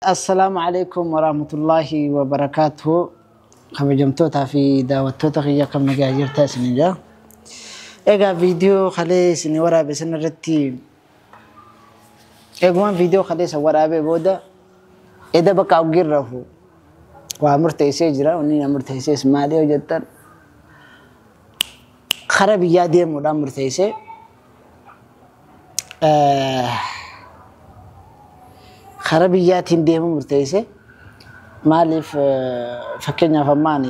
Assalaamu alaikum warahmatullaahi wabarakaatuhu. Kabajamtootaa fi daawwattoota kiyya, akkam nagaa jirtaa isin jaa. Egaa viidiyoo kalee isin waraabe sana irratti, eegumaan viidiyoo kalee isa waraabee booda, eda bakka ogiin rafu waa murteessee jira. Wanni na murteessees maali yoo jettan, kara biyyaa deemuudhaan murteessee, kara biyyaatiin deemuu murteesse. Maaliif, fakkeenyaaf ammaan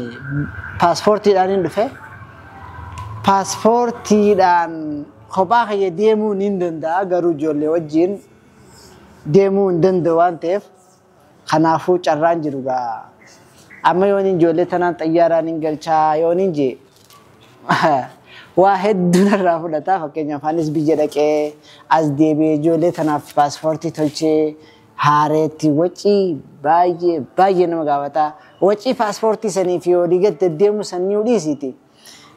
paaspoortiidhaan hin dhufe, paaspoortiidhaan kophaa kiyya deemuu ni danda'a, garuu ijoollee wajjin deemuu hin danda'u waan ta'eef, kanaafuu carraan jiru gaa amma yoon ijoollee tanaan xayyaaraan hin galchaa yoon hin jee waa hedduu narraa fudhata. Fakkeenyaaf anis biyya dhaqee as deebi'ee ijoollee tanaaf paaspoortii tolchee haareetti wacii baay'ee baay'ee nama gaafata. Wacii paaspoortii sanii fi olii gad deddeemu sanii dhiisiti.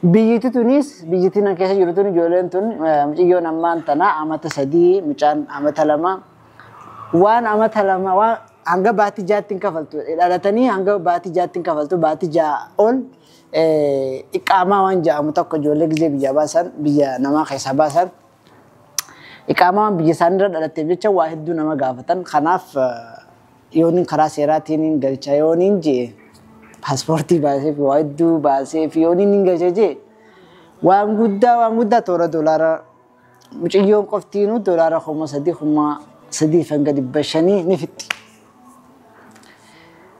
Biyyiti tunis, biyyittiin an keessa jiru tun, ijoolleen tun, mucayyoon ammaan tana amata 3, mucaan amata 2, waan amata 2 waan hanga baatii 6tti hin kafaltu. Dhalatanii hanga baatii 6tti hin kafaltu. Baatii 6 ol iqaamaa waan jedhamu tokko, ijoollee gizee biyya baasan, biyya namaa keessaa baasan, iqaamaa waan biyya isaanii irra dhalatteef jecha waa hedduu nama gaafatan. Kanaaf yooniin karaa seeraatiin hin galcha yooniin jee, paaspoortii baasee fi waa hedduu baasee fi yooniin hin galcha jee, waan guddaa waan guddaa toora doolaara, mucayyoon qoftiinuu doolaara 3000, 3500 ni fixxi.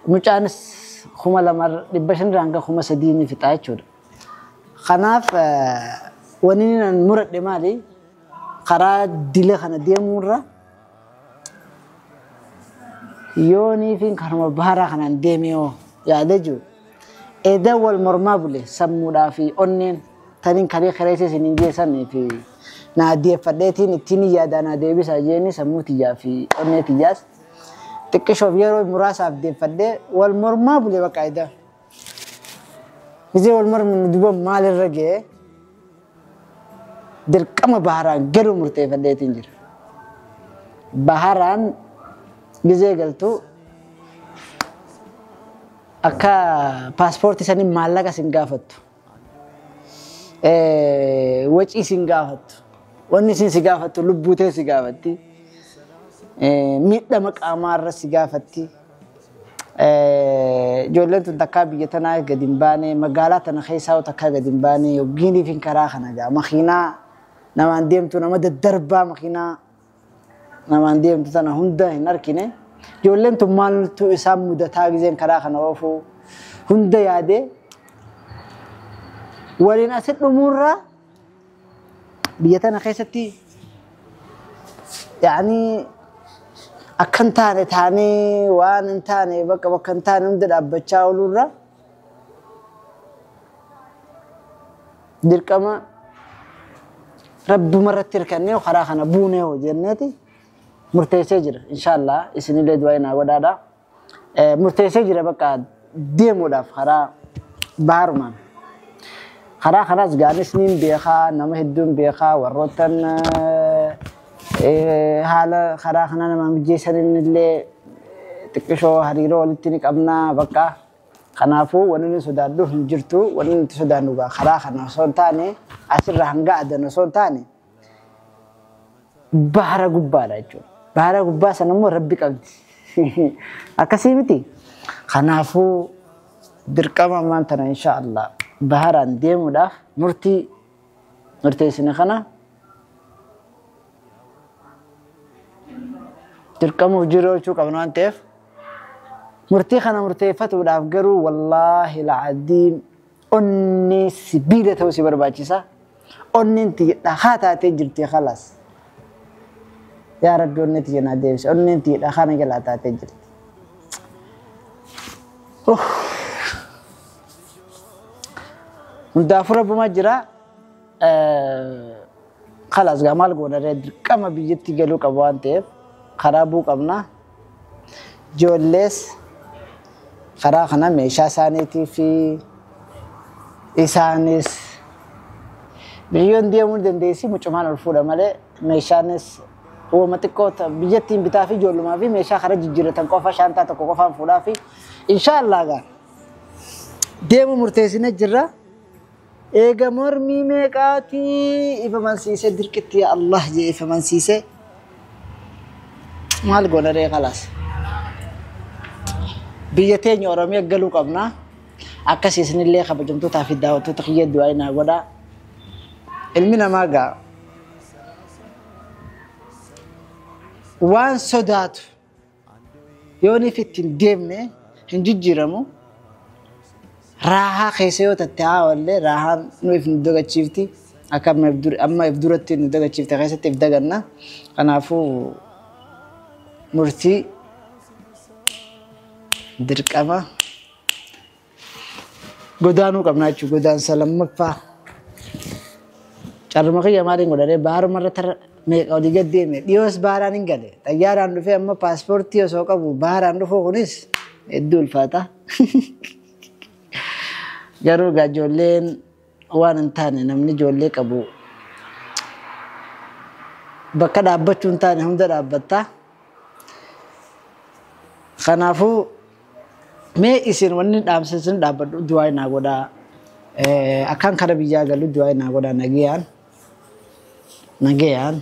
Mucaanis 2500 irraa hanga 3000 ni fixa jechuudha. Kanaaf wanni inni muradhe maali? Karaa dila kana deemuurra yoonii fi karuma baharaa kanaan deemee hoo yaadee jiru. Eda wal mormaa bule sammuudhaa fi onneen taniin kalee kareessa isiniin geessanii fi naa deeffadheetiin ittiin yaadaa naa deebisaa jeeni, sammuu tiyyaa fi onnee tiyyaas xiqqishoof yeroo muraasaaf deeffadhee wal mormaa bule bakka eda. Gizee wal mormu duuba maalirra ga'ee, dirqama baharaan galuu murteeffadheetiin jira. Baharaan gizee galtu akka paaspoortii sanii maallaqa sin gaafattu. Wacii sin gaafattu. Wanni isin si gaafattu lubbuu tee si gaafatti. Miidhama qaamaarra si gaafatti. Ijoolleen tun takkaa biyya tanaa gadi hin baane, magaalaa tana keessaa takkaa gadi hin baane, yoggiinii fi karaa kana gaa makiinaa namaan deemtu, nama daddarbaa makiinaa namaan deemtu tana hunda hin argine. Ijoolleen tun maaltu isaan mudataa gizeen karaa kana oofuu hunda yaadee, waliin asit dhumuurraa biyya tana keessatti yaani akkan taane taanee, waan hin taane bakka bakka hin taane hunda dhaabbachaa ooluurra, dirqama rabbuma irratti hirkannee karaa kana buunee hoo jenneeti murteessee jira. Inshaallah isinillee du'aa naa godhaadha. Murteessee jira bakka deemuudhaaf karaa baharumaan. Karaa kanaas gaanis niin beekaa, nama hedduun beekaa, warroottan haala karaa kana nama mijeessanin illee xiqqishoo hariiroo walitti ni qabnaa bakka. Kanaafuu wanni nuti sodaadhu hin jirtu. Wanni nuti sodaannu karaa kana osoo hin taane, asirra hanga adan osoo hin taane, bahara gubbaadha jechuudha. Bahara gubbaa sana immoo rabbi qabdi. Akkasii miti. Kanaafuu dirqama ammaan tana insha Allah baharaan deemuudhaaf murtii murteessine kana dirqama hojiirra oolchuu qabna waan ta'eef, murtii kana murteeffatuudhaaf garuu wallaahi lacadiim onni sibiila ta'uu si barbaachisa. Onneen tiyya dhakaa taatee jirti khalaas. Yaa Rabbi, onnee tiyya naa deebisi. Onneen tiyya dhakaa na jalaa taatee jirti. Hundaafuu rabbumaa jira. Khalaas gaa maal goona ree, dirqama biyyatti galuu qaba waan ta'eef karaa bu'uu qabna. Ijoollees karaa kana meeshaa isaaniitii fi isaanis biyyoon deemuu dandeessi, mucumaan ol fuudha malee meeshaanis Uumama xiqqoo biyyattiin bitaa fi ijoollumaa fi meeshaa karaa jijjiirratan qofa shaantaa tokko qofaan fuudhaa fi inshaallah gaa deemu murteessine jirra. Eega mormii meeqaatii ifa mansiisee dirqitti yaa Allah jee ifa mansiisee maal goona ree khalaas. Biyya teenya Oromiyaa galuu qabna. Akkasii isinillee kabajamtootaa fi daawwattoota kiyya du'aa naa godhaa. Ilmi namaa gaa waan sodaatu yooniif ittiin deemne hin jijjiiramu. Raahaa keessa yoo tatte haa wallee raahaan nu if nu dagachiifti. Akka amma if duratti nu dagachiifte keessatti if daganna. Kanaafuu murtii dirqama godaanuu qabna jechuudha. Godaansa lammaffaa. Carruma kiyya maaliin godhadhee baharuma tara meeqa olii gad deeme dhiyoos baharaan hin gale. Xayyaaraan dhufee amma paaspoortii osoo qabu baharaan dhufuu kunis hedduu ulfaata. Garuu egaa ijoolleen waan hin taane namni ijoollee qabu bakka dhaabbachuu hin taane hunda dhaabbatta. Kanaafuu mee isin wanni dhaamsa isin dhaabbadhu du'aa naa godhaa. Akkaan kara biyyaa galu du'aa naa godhaa nagayaan nagayaan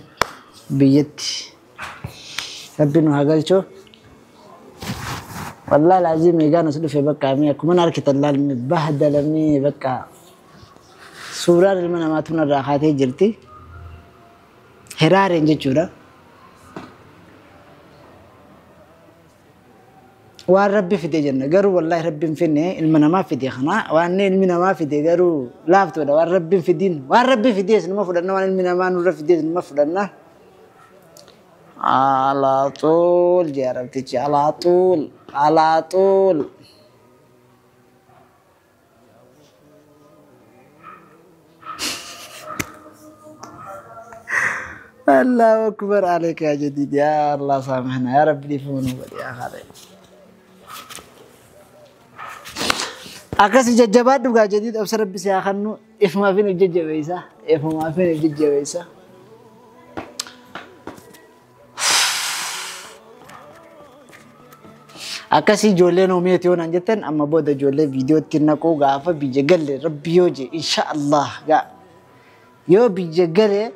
biyyatti rabbi nu haa galchu. Wallahi laazim eegaan as dhufe bakka mee akkuma harkitan laalme bahdalamee bakka suuraan ilma namaatu narraa kaatee jirti. Hiraareen jechuudha. Waan rabbi fide jenna garuu wallahi rabbi hin finne ilma namaa fide kana waan ilmi namaa fide garuu laaftuudha waan rabbi hin fidin waan rabbi fidees numa fudhanna waan ilmi namaa nurra fidees numa fudhanna. على طول جربتك على طول على طول. الله أكبر عليك يا جديد يا الله سامحنا يا رب لي فمن يا خالد. أكاسي ججبات بقى جديد أبصر ربي سياخنو إف ما فين الججبيسة إف ما فين الججبيسة. Akkasii ijoolleen oomiyeeti yoo naan jettan amma booda ijoollee viidiyootti naquu gaafa biyya galle rabbi yoo je insha Allah gaa yoo biyya galee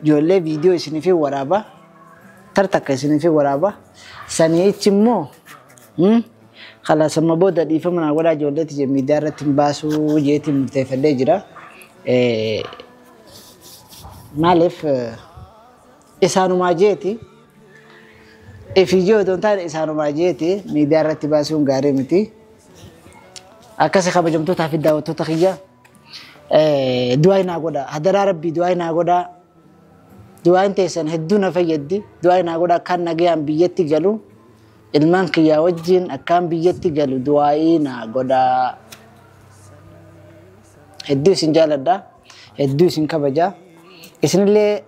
ijoollee viidiyoo isiniif waraaba tartakka isiniif waraaba saniichi immoo khalaas amma booda dhiifama naa godhaa ijoolleetti je miidiyaa irratti hin baasuu jeetiin murteeffadhee jira. Maaliif isaanumaa jeeti. Ifijoo otoo hin taane isaanumaa jeeti miidiyaa irratti baasuun gaarii miti. Akkasii kabajamtootaa fi daawwattoota kiyya du'aa naa godhaa. Hadaraa rabbii du'aa naa godhaa. Du'aan teessan hedduu na fayyaddi. Du'aa naa godhaa akkaan nagayaan biyyatti galu. Ilmaan kiyyaa wajjin akkaan biyyatti galu du'aa naa godhaa. Hedduu isin jaaladha. Hedduu isin kabaja. Isinillee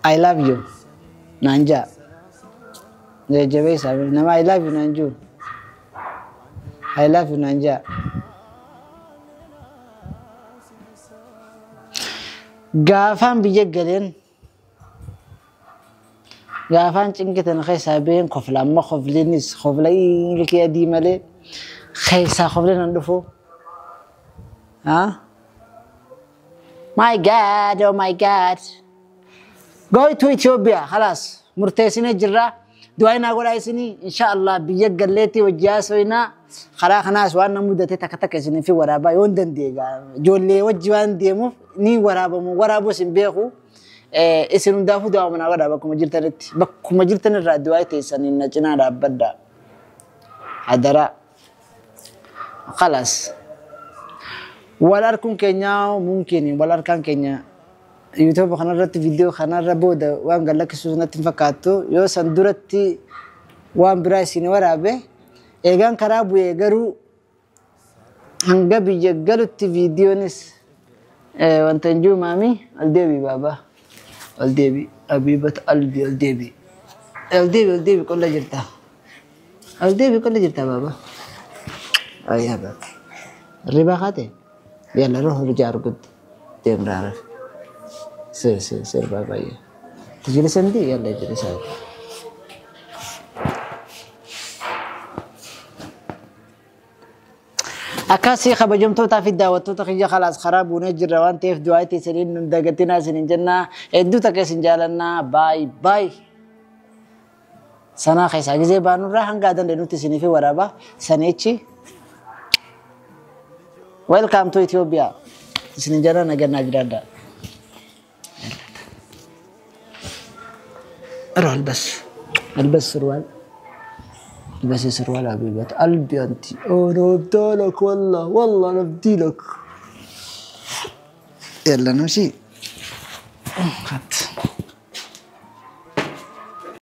I love you. Nanja. Jajjabeessa nama I love you nanju. I love you nanja. Gaafaan biyya galeen gaafaan cinqitan keessaa been kofla amma kofliinis kofla ilkee adii malee keessaa kofleen hin dhufu. My God, oh my God. Go to Ethiopia, خلاص. مرتسين جرا دعينا قول عيسني إن شاء الله بيجا قلتي وجاسوينا خلا خناس وأنا مدة تكتك سني في ورابا يوندن ديجا جولي وجوان ديمو ني ورابا مو ورابو سنبيخو إسنو دافو دعوا من ورابا كم جرتنت بكم جرتن الرادواي تيسني نجنا رابدا هدرا خلاص ولا أركون كنيا ممكن ولا أركان كنيا YouTube kanarratti viidiyoo kanarra booda waan galakkisuus natti hin fakkaattu yoo san duratti waan biraa isin waraabe eegaan karaa bu'ee garuu hanga biyya galutti viidiyoonis wanta hin jiru maami ol deebi baaba ol deebi abiibat albi ol deebi ol deebi ol deebi qolla jirta ol deebi qolla jirta baaba ayyaa baaba ribaa kaate yalla ruux rujaa argud deemraa. سير سير سير بابا. تجلس عندي؟ يلا اجلس هذا. Akkasii kabajamtootaa fi daawwattoota kiyya, khalaas karaa buunee jirra waan ta'eef du'aa itti isiniin nun dagatinaa isiniin jennaa. Hedduu takka isin jaalannaa. Baay baay. Sanaa keessaa gizee baanurraa hanga dandeenyutti isinii fi waraabaa saniichi. Welcome to Ethiopia. Isinin jala nagannaa jiraadhaa. روح البس البس سروال، البسي سروال حبيبة قلبي انت. انا ابدالك والله والله انا ابديلك. يلا نمشي.